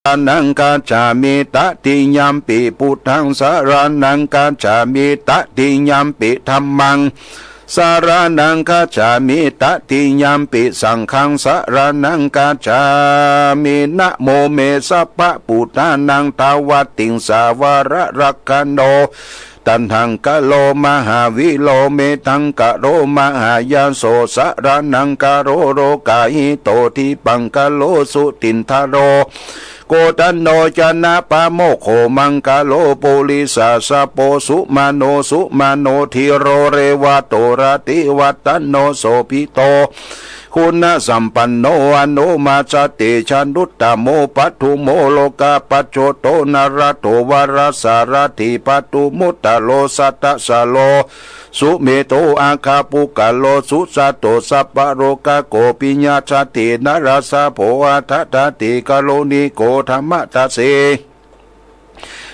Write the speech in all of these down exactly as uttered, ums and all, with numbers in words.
saraṇaṃ gacchāmi. Tatiyampi buddhaṃ saraṇaṃ gacchāmi. Tatiyampi dhammaṃ saraṇaṃ gacchāmi. Tatiyampi saṅghaṃ saraṇaṃ gacchāmi. Namo me sabbabuddhānaṃ dvattiṃsāvaralakkhaṇo, taṇhaṅkaro mahāvīro, medhaṅkaro mahāyaso, saraṇaṅkaro lokahito, dīpaṅkaro jutindharo, koṇḍañño janapāmokkho, maṅgalo purisāsabho, sumano sumano dhīro, revato rativaḍḍhano, sobhito guṇasampanno, anomajjatejānuttamo, padumo lokapajjoto, nārado varasārathi, padumuttaro sattasāro, sumedho aggapuggalā, sujāto sabbalokaggo, piyajjati narāsabho, atthadāti kāruṇiko, dhammadasi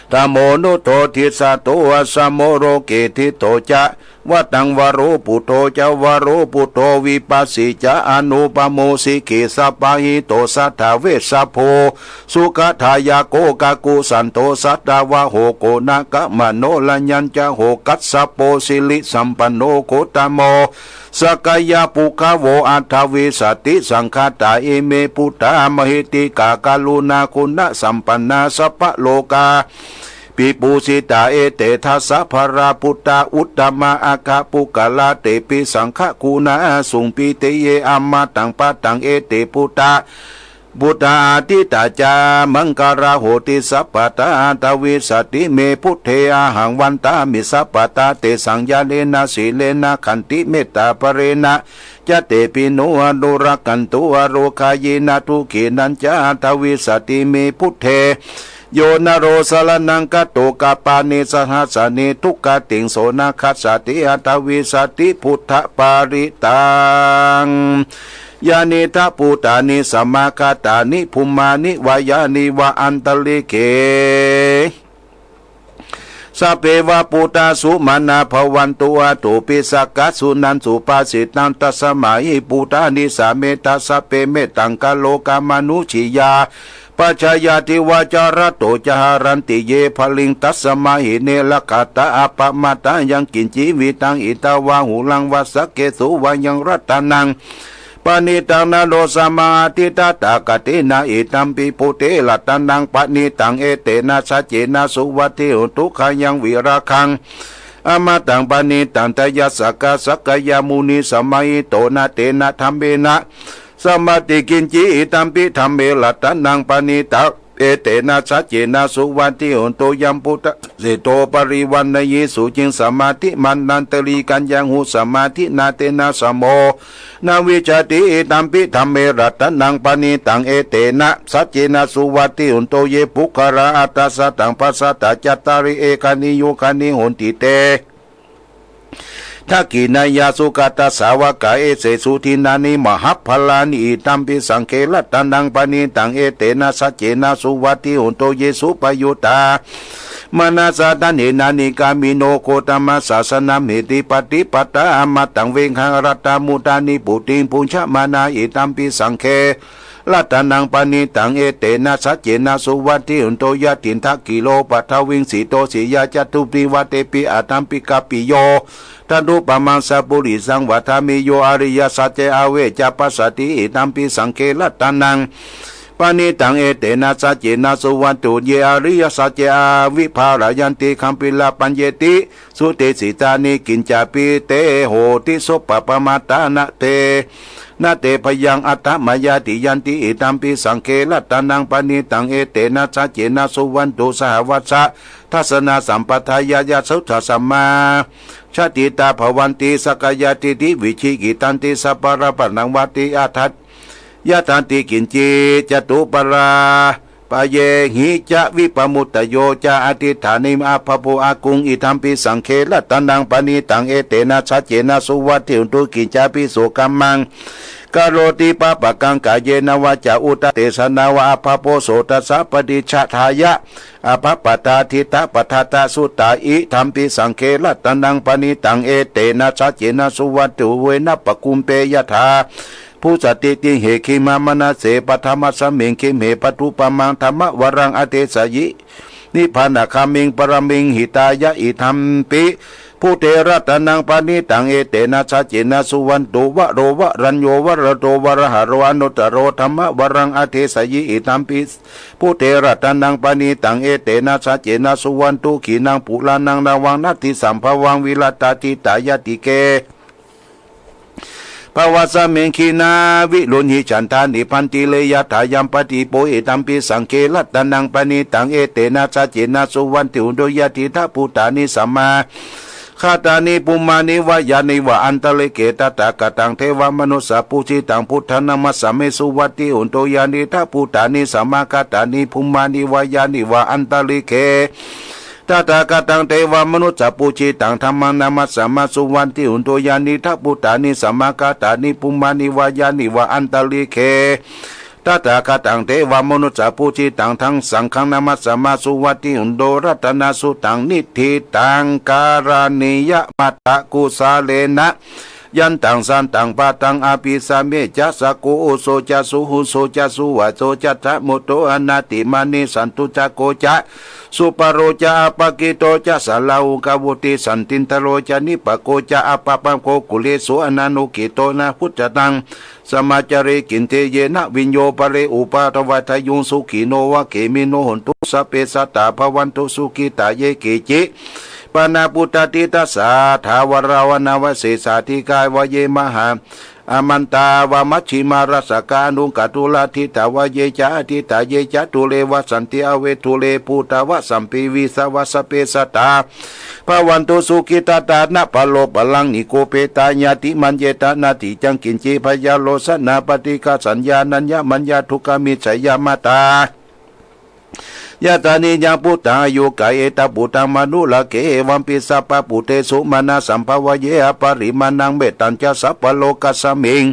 dhammo nuddho, dissato asamo loke, diṭṭho ca vataṃ varo, buddho ca varo buddho, vipassī ca anūpamo, sikhī sabbahito satthā, vessabhū sukhadāyako, kakusandho satthavāho, koṇāgamano raññañca ho, kassapo sirisampanno gotamo, sakyapuṅgavo. Aṭṭhavīsati saṅkhātā ime buddhā mahiddhikā, karuṇāguṇasampannā sabbalokā vibhūsitā. Ete dasa balā buddhā uttamā aggapuggalā, tepi saṅghaguṇā suṃ pītiye amataṃ padaṃ. Ete buddhā buddhā atītā ca maṅgalā honti sabbadā. Aṭṭhavīsati me buddhe ahaṃ vandāmi sabbadā, tesaṃ ñāṇena sīlena khantimettābalena ca, tepi no anurakkhantu arogāyena dukkhidañca. Aṭṭhavīsati me buddhe yo naro saraṇaṃ gato, kappāni sahassāni duggatiṃ so na gaccati. Aṭṭhavīsati buddhaparittaṃ. Yānīdha bhūtāni samāgatāni, bhummāni vā yāni va antalikkhe, sabbe va bhūtā sumanā bhavantu, athopi sakkā suṇantu bhāsitaṃ. Tasmā hi buddhādisa mettā sabbe, mettaṃ karotha mānusiyā pajāya, divā ca ratto ca haranti ye baliṃ, tasmā hi ne rakkhatha appamattā. Yaṅkiñci vittaṃ idha vā huraṃ vā, saggesu vā yaṃ ratanaṃ paṇītaṃ, na no samaṃ atthi tathāgatena, idampi buddhe ratanaṃ paṇītaṃ, etena saccena suvatthi hotu. Khayaṃ virāgaṃ amataṃ paṇītaṃ, tayajjhagā sakyamunī samāhito, na tena dhammena samatthi kiñci, idampi dhamme ratanaṃ paṇītaṃ, etena saccena suvatthi hotu. Yambuddhaseṭṭho parivaṇṇayī suciṃ, samādhimānantarikaññaṃ, hu samādhinā tena samo na vijjati, idampi dhamme ratanaṃ paṇītaṃ, etena saccena suvatthi hotu. Ye puggalā aṭṭha sataṃ pasatthā, cattāri etāni yugāni honti, te dakkhiṇeyyā sugatassa sāvakā, etesu dinnāni mahapphalāni, idampi saṅghe ratanaṃ paṇītaṃ, etena saccena suvatthi hotu. Ye suppayuttā manasā daḷhena, nikkāmino gotamasāsanamhi, te pattipattā amataṃ vigayha, laddhā mudhā nibbutiṃ bhuñjamānā, idampi saṅghe ratanaṃ paṇītaṃ, etena saccena suvatthi hotu. Yathindakhīlo paṭhaviṃ sito, siyā cathubbhi vātepi aṭṭhabbhi kāpiyo, tathūpamaṃ sappurisaṃ vadāmi, yo ariyasaccāvecca passati, idampi saṅghe ratanaṃ paṇītaṃ, etena saccena suvatthi hotu. Ye ariyasaccāni avibbhāvayanti, gambhīrapaññentu te desikkhāni, kiñcāpi te hoti soppamatā. Na te, na te bhayaṃ attamaññāti, yanti, idampi saṅghe ratanaṃ paṇītaṃ, etena saccena suvatthi hotu. Sahāvassa dassanasampadāya, yassa suddhā sammā jātittā bhavanti, sakkāyadiṭṭhi vicikkhittanti, sabbalāphaṇaṃ vanti, aṭṭha yadatthi kiñci. Catuppaññāpāyehi ca vippamuttā, yo ca atiṭṭhāni abbhabbo agguṃ, idampi saṅghe ratanaṃ paṇītaṃ, etena saccena suvatthi hotu. Kiñcāpi so kammaṃ karoti pāpakaṃ, kāyena vācā uda cetanā vā, abbhabbo so tassa paṭicchadāya, abhabbatā diṭṭhapadassa suttā, idampi saṅghe ratanaṃ paṇītaṃ, etena saccena suvatthi hotu. Ye na pakuppete yathā Bujjhati tihe khīṇamanase paṭhamasmiṃ khīṇe paṭhupamaṃ dhammavaraṃ adesayi, nibbānagāmiṃ paramiṃ hitāya. Idampi buddhe ratanaṃ paṇītaṃ, etena saccena suvatthi varo varañño varado varāharo anuttaro dhammavaraṃ adesayi. Idampi buddhe ratanaṃ paṇītaṃ, etena saccena suvatthi. Khīṇaṃ purāṇaṃ navaṃ natthi sambhavaṃ, virattacittāyatike bhavasmiṃ khīṇā virūḷhichandā nibbanti re yathāyampadīpo. Idampi saṅghe ratanaṃ paṇītaṃ, etena saccena suvatthi hotu. Yadidaṃ bhūtāni samāgatāni bhummāni vā yāni va antalikkhe, tathāgataṃ devamanussapūjitaṃ buddhaṃ namassāmi, suvatthi hotu. Yānīdha bhūtāni samāgatāni bhummāni vā yāni va antalikkhe, tathāgataṃ devamanussapūjitaṃ dhammaṃ namassāma, suvatthi hotu. Yānīdha bhūtāni samāgatāni bhummāni vā yāni va antalikkhe, tathāgataṃ devamanussapūjitaṃ saṅghaṃ namassāma, suvatthi hotu. Ratanasuttaṃ niṭṭhitaṃ karaṇīyamatthakusalena, yantaṃ santaṃ padaṃ abhisamecca, sakko ujū ca suhujū ca, suvaco cassa mudu anatimānī, santussako ca subharo ca, appakikkhito ca sallahukavutti, santindaro ca nipako ca, appaddako kulesu ananugiddho. Na buddhataṃ samācare kiñci, yena viññū pare upavadeyyuṃ, sukhino vā khemino hontu, sabbe sattā bhavantu sukhitā. Ye keci pana buddhadiṭṭhasā thāvarā vanavasesā, dīghā vā ye mahā āmantā vā, majjhimā rassakā aṇukathūlā, diṭṭhā vā ye ca adiṭṭhā, ye ca dūre vasanti avidūre, bhūtā vā sambhavesā vā, sabbe sattā bhavantu sukhitattā. Na paro paraṃ nikubbetha, ñātimaññetha natthidānaṃ kiñci, byārosanā paṭighasaññā, nāññamaññassa dukkhamiccheyya. Mātā yathā niyaṃ puttaṃ, āyukā etaṃ puttaṃ manurakkhe, evampi sabbabhūtesu, mānasambhāvaye aparimāṇaṃ. Mettañca sabbalokasmiṃ,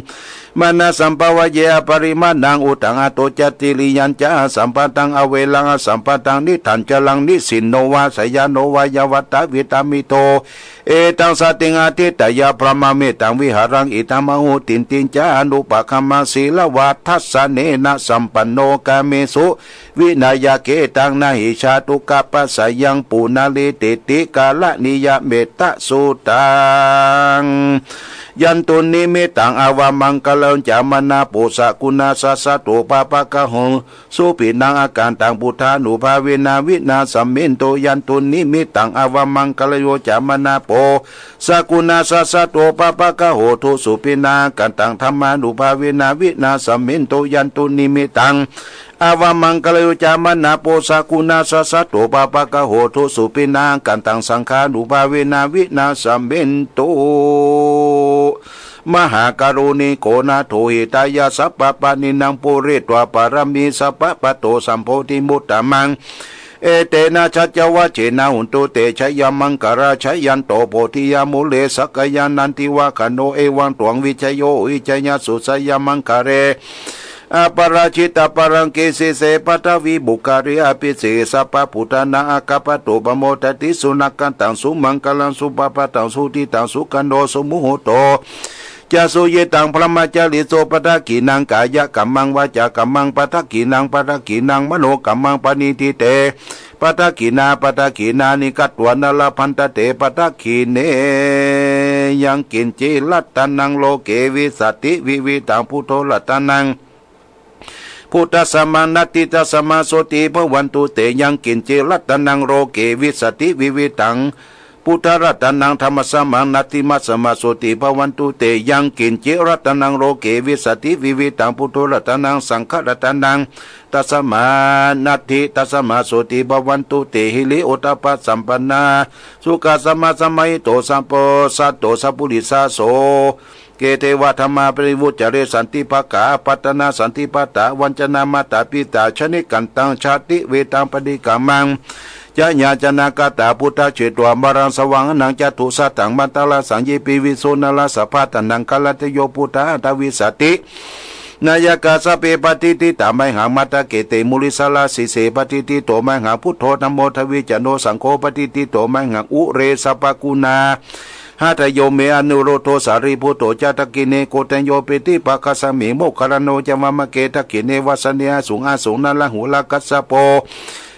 mānasambhāvaye aparimāṇaṃ, uddhaṃ adho ca tiriyañca, asambādhaṃ averaṃ asapattaṃ, tiṭṭhañcaraṃ nisinno vā, sayāno vā yāvatassa vigatamiddho. Etaṃ satiṃ adhiṭṭheyya, brahmametaṃ vihāraṃ idhamāhu. Diṭṭhiñca anupagamma sīlavā, dassanena sampanno, kāmesu vineyya gedhaṃ, na hi jātu gabbhaseyyaṃ punarātitti. Karaṇīyā mettasuttaṃ. Yandunnimittaṃ avamaṅgalañca, māraṃ pāpakaṃ āsavuṃ sakuṇassa saddo, pāpaggaho dussupinaṃ akantaṃ, buddhānubhāvena vināsamentu. Yandunnimittaṃ avamaṅgalañca, māraṃ pāpakaṃ āsavuṃ sakuṇassa saddo, pāpaggaho dussupinaṃ akantaṃ, dhammānubhāvena vināsamentu. Yandunnimittaṃ avamaṅgalañca, māraṃ pāpakaṃ āsavuṃ sakuṇassa saddo, pāpaggaho dussupinaṃ akantaṃ, saṅghānubhāvena vināsamentu. Mahākāruṇiko nātho, hitāya sabbapāṇinaṃ, pūretvā pāramī sabbā, patto sambodhimuttamaṃ. Etena saccavajjena, hotu te jayamaṅgalā. Jayanto bodhiyā mūle, sakyānaṃ nandivaḍḍhano, evaṃ tvaṃ vijayo hohi, jayassu jayamaṅgale, aparājitapallaṅke, sīse paṭhavipokkhare, abhiseke sabbabuddhānaṃ, aggappatto pamodati. Sunakkhattaṃ sumaṅgalaṃ, supabhātaṃ suhuṭṭhitaṃ, sukhaṇo sumuhutto ca suyiṭṭhaṃ brahmacārisu, padakkhiṇaṃ kāyakammaṃ, vācākammaṃ padakkhiṇaṃ, padakkhiṇaṃ manokammaṃ paṇidhī te padakkhiṇā, padakkhiṇāni katvāna labhantatthe padakkhiṇe. Yaṅkiñci ratanaṃ loke, vijjati vividhaṃ, buddho ratanaṃ, buddhasamaṃ natthi, tasmā sotthī bhavantu te. Yaṅkiñci ratanaṃ loke, vijjati vividhaṃ, buddharatanaṃ, dhammasamaṃ natthi, tasmā sotthī bhavantu te. Yaṅkiñci ratanaṃ loke, vijjati vividhaṃ, buddho ratanaṃ, saṅgharatanaṃ, tasmā natthi, tasmā sotthī bhavantu te. Hiriottappasampannā, sukhasamasamāhito, sabbo satto sappurisā, so ke devadhammā parivuccare. Santi pakkhā apattanā, santi pādā avañcanā, mātā pitā ca nikkhantā, jāti cirattaṃ paṭikkama. Yāyañāyānā kattā, phuṭā chetvā maraṃ, savāhanaṃ catusaccāmattalasaṃ, ye piviṃsu narāsabhā, taṇhaṅkarādayo buddhā aṭṭhavīsati nāyakā, sabbe patiṭṭhitā mayhaṃ matthake te munissarā. Sīse patiṭṭhito mayhaṃ buddho, dhammo dvicakkhano, saṅgho patiṭṭhito mayhaṃ ure sabbaguṇā Hadayo me Anuruddho Sāriputto ca dakkhiṇe, Koṇḍañño piṭṭhibhāgasmiṃ Moggallāno ca vāmake. Dakkhiṇe vāsane aṃsuṃ aṃsuṃ Nāḷāhulā Kassapo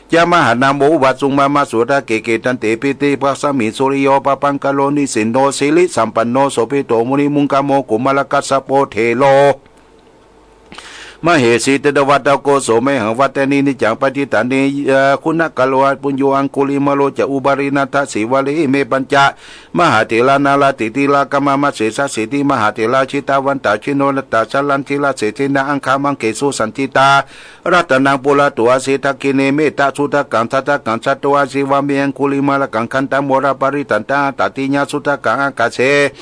ca Mahānāmo ubhāsuṃ mama sotake. Kittante piṭṭhibhāgasmiṃ suriyo pabhaṅkaro nisinno sirisampanno sobhito munipuṅgavo Kumārakassapo thero mahesī cittavādako so mayhaṃ vadane niccaṃ patiṭṭhāni guṇākaro. Puṇṇo Aṅgulimālo ca Upālī Nandasīvalī ime pañca mahātherā nālāṭe tilakā mama. Sesāsīti mahātherā jitavantā jinorasā jalandharasenaṃ aṅgamaṅgesu saṇṭhitā. Ratanaṃ purato āsi dakkhiṇe mettasuttakaṃ dhajaggaṃ sattho āsi vāme Aṅgulimālakaṃ. Khandhamoraparittañca āṭātiyasuttakaṃ ākāse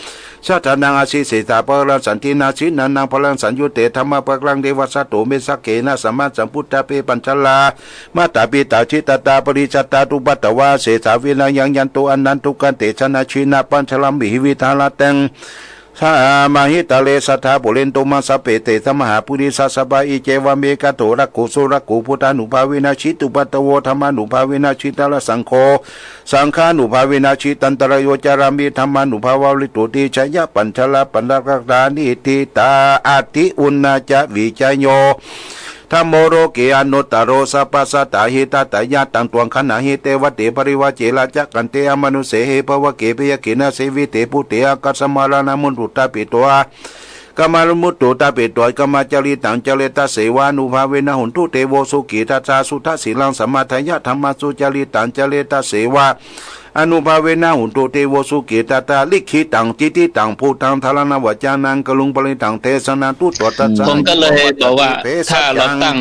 chadanaṃ āsi sesā pākāraṃ saṇṭhīnaṃ jinānaṃ balaṃ saṃyutte dhammapākāraṃ devasatto me saṅghena samasambhūtape. Pañcaratnamātā pitāmātā jiññā dadā paricchitā cupaddavā asesā vinayaṃ yantu anantukaṃ tesaṃ na jinappañjaramihi vidhānatthe samāhitare sadā pūrentu maraṇasabbe te mahāpurisāsabhā. Iccevamekato rakkho surakkho buddhānubhāvena jitupaddavo dhammānubhāvena jitārisaṅgho saṅghānubhāvena jitantarāyo carāmi dhammānubhāvapālito. Tejena pañcaratnamātā paranāgakā niṭṭhitā ati uṇṇā ca vijayo dhammo loke anuttaro sabbasattahitatthāya taṃ tvaṃ gaṇhāhi devate parivajje rājadaṇḍe amanussehi pāvake piyaggahe sīvite buddhe āgatamha mārā muttā petvā kālamatthu petvā kālamaññā caritaṃ careti taṃ devānubhāvena hotu devo sukhī tadā suddhasīlaṃ samādāya dhammaṃ sucaritaṃ careti taṃ devānubhāvena hotu devo sukhī tadā likkhitaṃ cintitaṃ pūretvā dhāraṃ vācanaṃ kātuṃ paṇḍitānaṃ desanaṃ tutvā taṃ ผมก็เลยบอกว่า ถ้าเราตั้ง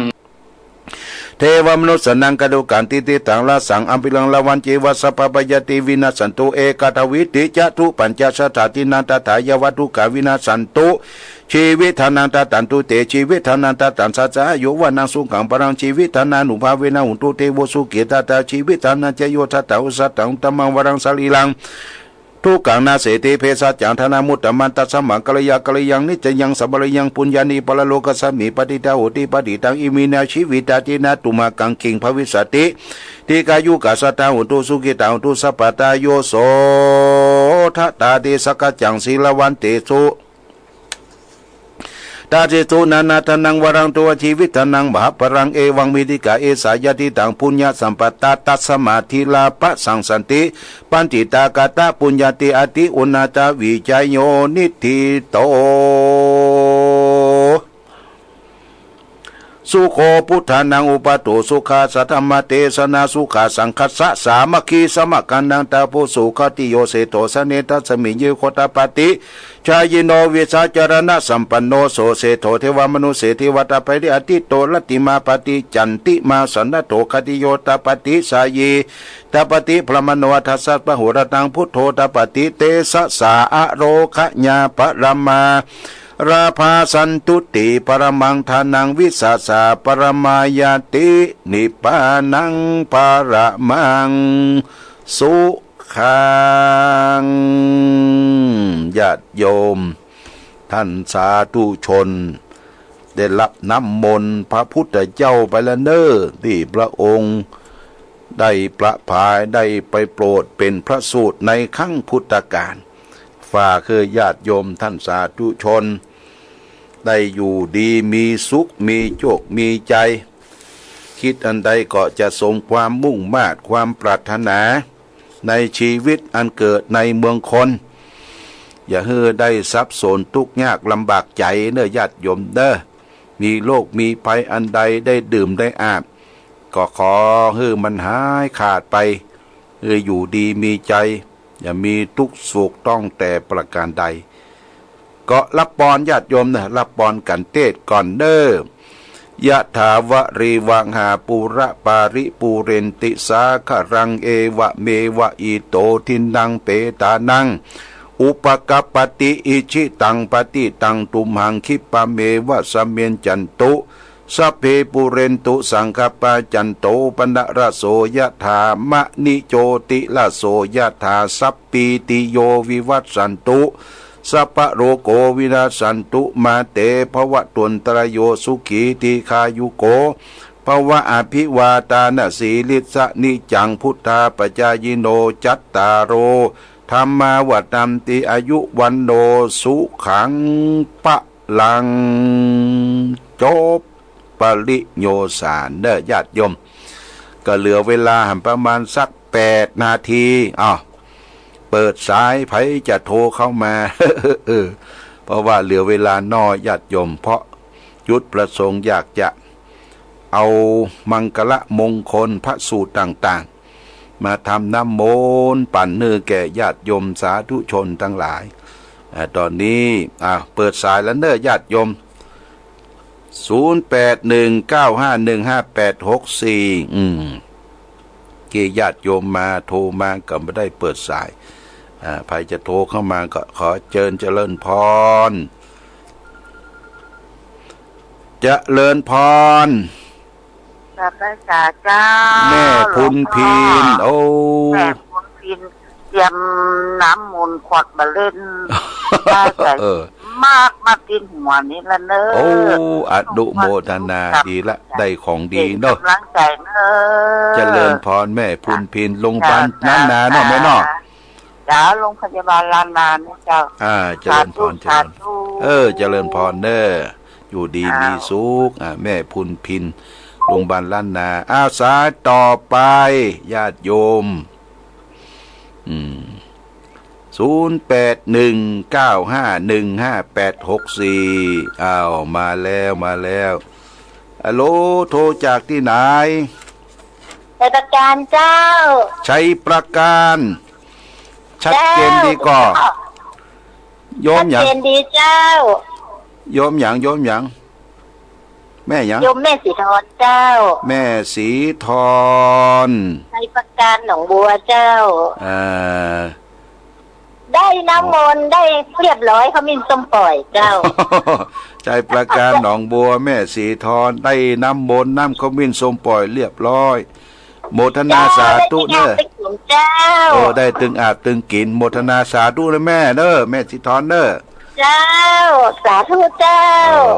devamanussānaṃ kātukaṃ cintitaṃ rasaṃ apīlaṃ lāvaṃ ceva sabbapāya te vinassantu ekadā vītiyatūpañca sattā dinnā tathāya vā dukkhā vinassantu jīvitdānaṃ dadantu te jīvitdānaṃ dadantassā āyu vaṇṇaṃ sukhaṃ balaṃ jīvitdānānubhāvena hotu devo sukhī tadā jīvitdānañca yo dadā uttamaṃ uttamaṃ varaṃ sarīraṃ dukkhānaṃ nassanti bhesajjaṃ dānamuttamaṃ tasmā karaṇīyaṃ karaṇīyaṃ niccayaṃ sampādiyaṃ puññāni paralokasmiṃ patiṭṭhā hoti patiṭṭhitaṃ iminā jīvitā dinnā tumhākaṃ kiṃ bhavissati dīghāyukā sadā hontu sukhitā hontu sabbadā. Yo so dadā te sakkaccaṃ sīlavantesu dasesu nānādhanaṃ varaṃ tuvaṃ jīvitdhanaṃ mahapphalaṃ evaṃ me dīghā esā yadidaṃ puññasampadā tasmā dhīrā bhaṇanti paṇḍitā katapuññāti ati uṇṇā ca vijayo niṭṭhito. Sukho buddhānaṃ uppādo sukhā saddhammadesanā sukhā saṅghassa sāmaggī samaggānaṃ tapo sukhāti yo seṭṭho saṇhesasmiṃ ye kho tappati jhāyino vijjācaraṇasampanno so seṭṭho devamanusse devatāpati atīto rattimāpati candimā sannaddho khatti yo tappati jhāyī tappati brāhmaṇo atha sabbahorataṃ buddho tappati tejasā arogayā paramā lābhā santuṭṭhi paramaṃ dhanaṃ vissāsa paramāyati nibbānaṃ paramaṃ sukhaṃ. ญาติโยมท่านสาธุชน ได้รับน้ำมนต์พระพุทธเจ้าไปแล้วเน้อ ที่พระองค์ได้ประพายได้ไปโปรดเป็นพระสูตรในครั้งพุทธกาล ฝากให้ญาติโยมท่านสาธุชน ได้อยู่ดีมีสุขมีโชคมีชัย คิดอันใดก็จะสมความมุ่งมาดความปรารถนา ในชีวิตอันเกิดในเมืองคน อย่าให้ได้สับสนทุกข์ยากลำบากใจเน้อญาติโยมเน้อ มีโรคมีภัยอันใดได้ดื่มได้อาบ ก็ขอให้มันหายขาดไป ให้อยู่ดีมีชัย อย่ามีทุกข์โศกต้องแต่ประการใด ก็รับพรญาติโยมนะ รับพรกันเทศน์ก่อนเน้อ Yathā vārivahā pūrā paripūrenti sāgaraṃ, evameva ito dinnaṃ petānaṃ upakappati. Icchitaṃ patthitaṃ tumhaṃ khippameva samijjhatu, sabbe pūrentu saṅkappā, cando paṇṇaraso yathā, maṇi jotiraso yathā. Sabbītiyo vivajjantu, sabbarogo vinassatu, mā te bhavatvantarāyo, sukhī dīghāyuko bhava. Abhivādanasīlissa niccaṃ vuḍḍhāpacāyino, cattāro dhammā vaḍḍhanti, āyu vaṇṇo sukhaṃ balaṃ. จบ ปริโยสารเด้อญาติโยม ก็เหลือเวลาหั่นประมาณสักแปดนาที อ้าว เปิดสาย ใผจะโทรเข้ามา เออ เพราะว่าเหลือเวลาน้อยญาติโยม เพราะจุดประสงค์อยากจะเอามังคละมงคลพระสูตรต่างๆ มาทำน้ำมนต์ปั่นเนื้อแก่ญาติโยมสาธุชนทั้งหลาย อ่า ตอนนี้ อ่า เปิดสายแล้วเน้อญาติโยม ศูนย์แปดหนึ่งเก้าห้าหนึ่งห้าแปดหกสี่ อืม เมื่อกี้ญาติโยมมา โทรมาก็ไม่ได้เปิดสาย อ่า ใผจะโทรเข้ามาก็ขอเจิญเจริญพร เจริญพร กราบไหว้สาเจ้า แม่พุนพิน หลวงพ่อ โอ้ แม่พุนพิน เตรียมน้ำมนต์ขวดเบอร์เล่น ได้ใจ เออ มาก มาติดหัวนี่ละเนอะ โอ้ อนุโมทนา ดีละ ได้ของดีเนาะ กำลังใจเนอะ เจริญพรแม่พุนพิน โรงพยาบาล จ้า ล้านนาเนาะ จ้า แม่เนาะ จ้า โรงพยาบาลล้านนานี่เจ้า อ่า เจริญพร สาธุ เจริญ สาธุ เออ เจริญพรเด้อ อยู่ดี อ้าว มีสุข อ่า แม่พุนพิน โรงพยาบาลล้านนา อ่า สายต่อไป ญาติโยม อืม ศูนย์แปดหนึ่งเก้าห้าหนึ่งห้าแปดหกสี่ อ้าว มาแล้ว มาแล้ว ฮัลโหล โทรจากที่ไหน ชัยปราการเจ้า ชัยปราการ ชัดเจนดีก่อ เจ้า โยมหยัง ชัดเจนดีเจ้า โยมหยัง โยมหยัง แม่หยัง โยมแม่สีทรเจ้า แม่สีทร ชัยปราการหนองบัวเจ้า อ่า ได้น้ำมนต์ได้เรียบร้อย ขมิ้นส้มป่อยเจ้า ชัยปราการหนองบัว แม่สีทร ได้น้ำมนต์น้ำขมิ้นส้มป่อยเรียบร้อย โมทนาสาธุเน้อ เจ้า ได้ตึงอาบตึงกิน โมทนาสาธุนะแม่เน้อ แม่สีทรเน้อ เจ้า สาธุเจ้า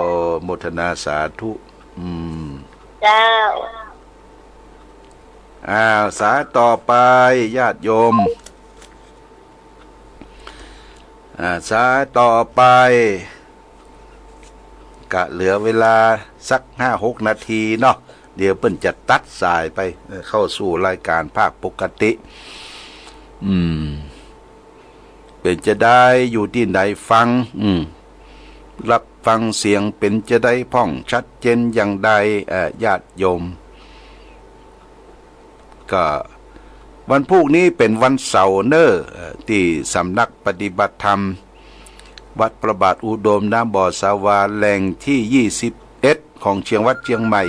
โอ้ โมทนาสาธุ อืม เจ้า อ้าว สายต่อไป ญาติโยม อ่า สายต่อไป กะเหลือเวลาสักห้าหกนาทีเนาะ เดี๋ยวเปิ้นจะตัดสายไป เอ่อ เข้าสู่รายการภาคปกติ อืม เป๋นจะไดอยู่ตี้ไหนฟัง อืม รับฟังเสียงเป๋นจะไดพ่องชัดเจนอย่างใด เอ่อ ญาติโยม ก็วันพูกนี้เป๋นวันเสาร์เน้อ เอ่อ ตี้สำนักปฏิบัติธรรม วัดพระบาทอุดม น้ำบ่อสาวา แหล่งที่ยี่สิบเอ็ดของเชียง วัดเชียงใหม่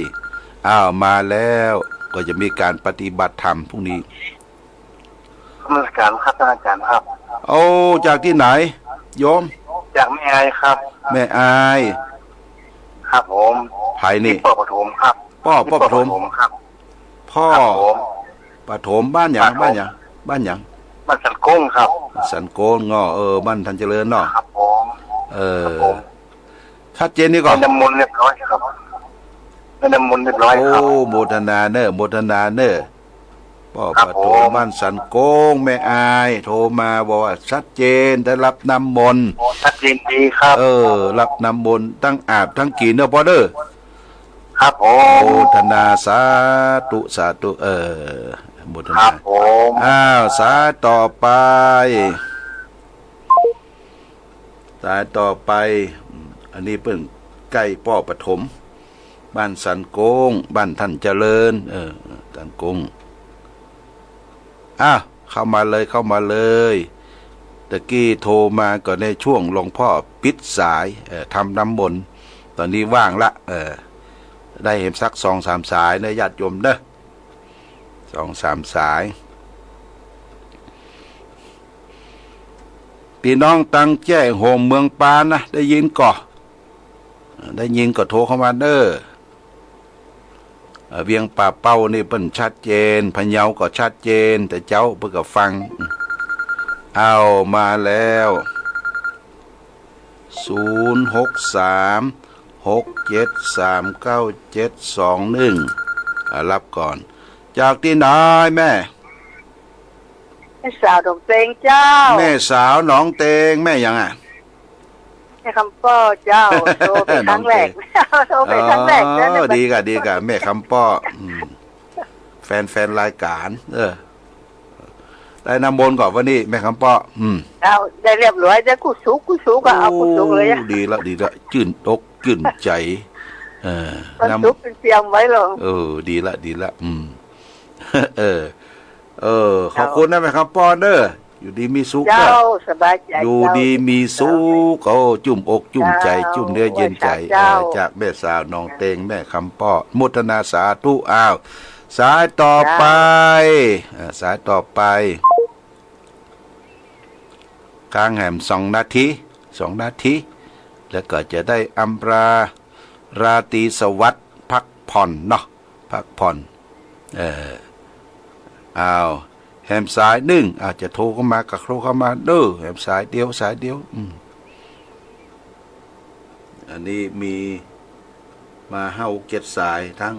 อ้าว มาแล้ว ก็จะมีการปฏิบัติธรรมพรุ่งนี้ นมัสการครับ ท่านอาจารย์ครับ โอ้ จากที่ไหน โยม จากแม่อายครับ แม่อาย ครับผม ไผนี่ ป้อปฐมครับ ป้อ ป้อปฐม ป้อปฐมครับ ป้อ ครับผม ปฐม บ้านหยัง ครับผม บ้านหยัง บ้านหยัง บ้านสันโก้งครับ สันโก้งเนาะ เออ บ้านทันเจริญเนาะ ครับผม เออ ครับผม ชัดเจนดีก่อ ได้น้ำมนต์เรียบร้อยครับ ได้น้ำมนต์เรียบร้อยครับ โอ้ โมทนาเน้อ โมทนาเน้อ ป้อ ครับ ปฐม ผม บ้านสันโก้ง แม่อายโทรมาบอกว่าชัดเจน ได้รับน้ำมนต์ โอ้ ชัดเจนดีครับ เออ รับน้ำมนต์ทั้งอาบทั้งกินเน้อป้อเน้อ ครับผม โมทนาสาธุ สาธุ เออ โมทนา ครับผม อ้าว สายต่อไป สายต่อไป อันนี้เปิ้นใก้ป้อปฐม บ้านสันโก้ง บ้านทันเจริญ เออ สันโก้ง อ่ะ เข้ามาเลย เข้ามาเลย ตะกี้โทรมาก็ในช่วงหลวงพ่อปิดสาย เอ่อ ทำน้ำมนต์ ตอนนี้ว่างละ เออ ได้เห็นสักสองสามสายนะญาติโยมเน้อ สองสามสาย ปี้น้องตังแจ้โฮมเมืองปานนะ ได้ยินก่อ ได้ยินก็โทรเข้ามาเน้อ เอ่อ เวียงป่าเป้านี่เปิ้นชัดเจน พะเยาก็ชัดเจน แต่เจ้าเปิ้นก็ฟัง เอามาแล้ว ศูนย์หกสาม หกเจ็ดสามเก้าเจ็ดสองหนึ่ง อ่า รับก่อน จากที่ไหนแม่ จ สาวหนองเต็งเจ้า แม่สาวหนองเต็ง แม่หยังอ่ะ แม่คำป้อเจ้า โทรไปครั้งแรก โทรไปครั้งแรก อ๋อ นั่นแหละ ดีค่ะ ดีค่ะ แม่คำป้อ อืม แฟนแฟนรายการ เออ ได้น้ำมนต์ก่อนวันนี้ แม่คำป้อ อืม เอา ได้เรียบร้อย ได้กุศลกุศลก็เอากุศลเลยอะ โอ้ ดีละ ดีละ จื่นอกจื่นใจ เออ วัน น้ำ ศุกร์เป็นเตรียมไว้เหรอ เออ ดีละ ดีละ อืม เออ เออ ขอบคุณนะแม่คำป้อเด้อ อยู่ดีมีสุขเด้อ เจ้า สบายใจ อยู่ดีมีสุข เจ้า โอ้ จุ่มอกจุ่มใจ เจ้า จุ่มเนื้อเย็นใจ ไหว้สาเจ้า เออ จากแม่สาวหนองเต็ง แม่คำป้อ โมทนาสาธุ อ้าว สายต่อไป เจ้า อ่า สายต่อไป ค้างแหมสองนาที สองนาที แล้วก็จะได้อำลาราตรีสวัสดิ์ พักผ่อนเนาะ พักผ่อน เออ อ้าว แหมสายหนึ่ง อาจจะโทรเข้ามา ก็โทรเข้ามาเด้อ แหมสายเดียว สายเดียว อืม อันนี้มีมาห้าหกเจ็ดสาย ทั้ง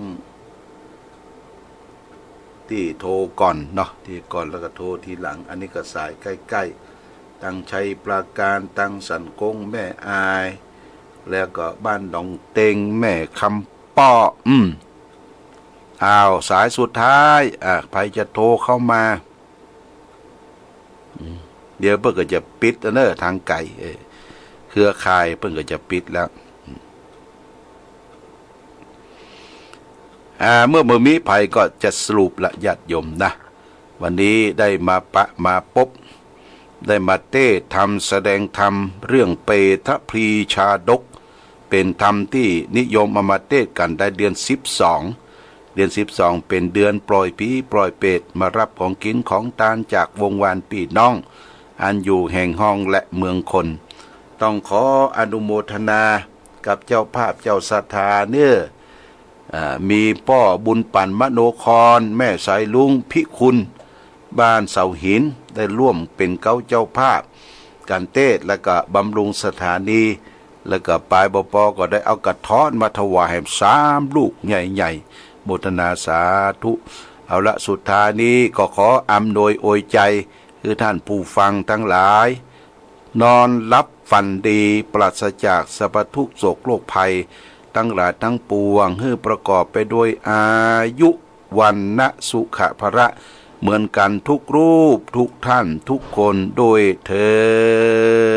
ที่โทรก่อนเนาะ ที่ก่อนแล้วก็โทรทีหลัง อันนี้ก็สายใกล้ๆ ตังชัยปราการ ตังสันกง แม่อาย แล้วก็บ้านหนองเต็ง แม่คำป้อ อืม อ้าว สายสุดท้าย อ่ะ ใครจะโทรเข้ามา อืม เดี๋ยวเปิ้นก็จะปิดแล้วเนอะ ทางไกล เออ เครือข่ายเปิ้นก็จะปิดแล้ว อืม อ่า เมื่อบ่มีไผก็จะสรุปละ ญาติโยมนะ วันนี้ได้มาปะมาปบ ได้มาเทศน์ธรรม แสดงธรรม เรื่องเปตพลีชาดก เป็นธรรมที่นิยมเอามาเทศน์กันในเดือนสิบสอง เดือนสิบสองเป็นเดือนปล่อยผีปล่อยเปรต มารับของกินของทานจากวงวานพี่น้อง อันอยู่แห่งห้องและเมืองคน ต้องขออนุโมทนากับเจ้าภาพเจ้าศรัทธาเน้อ อ่า มีป้อบุญปั่นมโนคร แม่สายลุงพิคุณ บ้านเสาหิน ได้ร่วมเป็นเก๊าเจ้าภาพ การเทศน์ แล้วก็บำรุงสถานี แล้วก็ปาย บป ก็ได้เอากระท้อนมาถวายแหมสามลูกใหญ่ๆ โมทนาสาธุ เอาละ สุดท้ายนี้ก็ขออำนวยอวยใจ คือท่านผู้ฟังทั้งหลาย นอนหลับฝันดี ปราศจากสัพพทุกข์โศกโรคภัย ทั้งหลายทั้งปวง หื้อประกอบไปด้วยอายุ วรรณะ สุขะ พละ เหมือนกันทุกรูป ทุกท่าน ทุกคน ด้วยเทอญ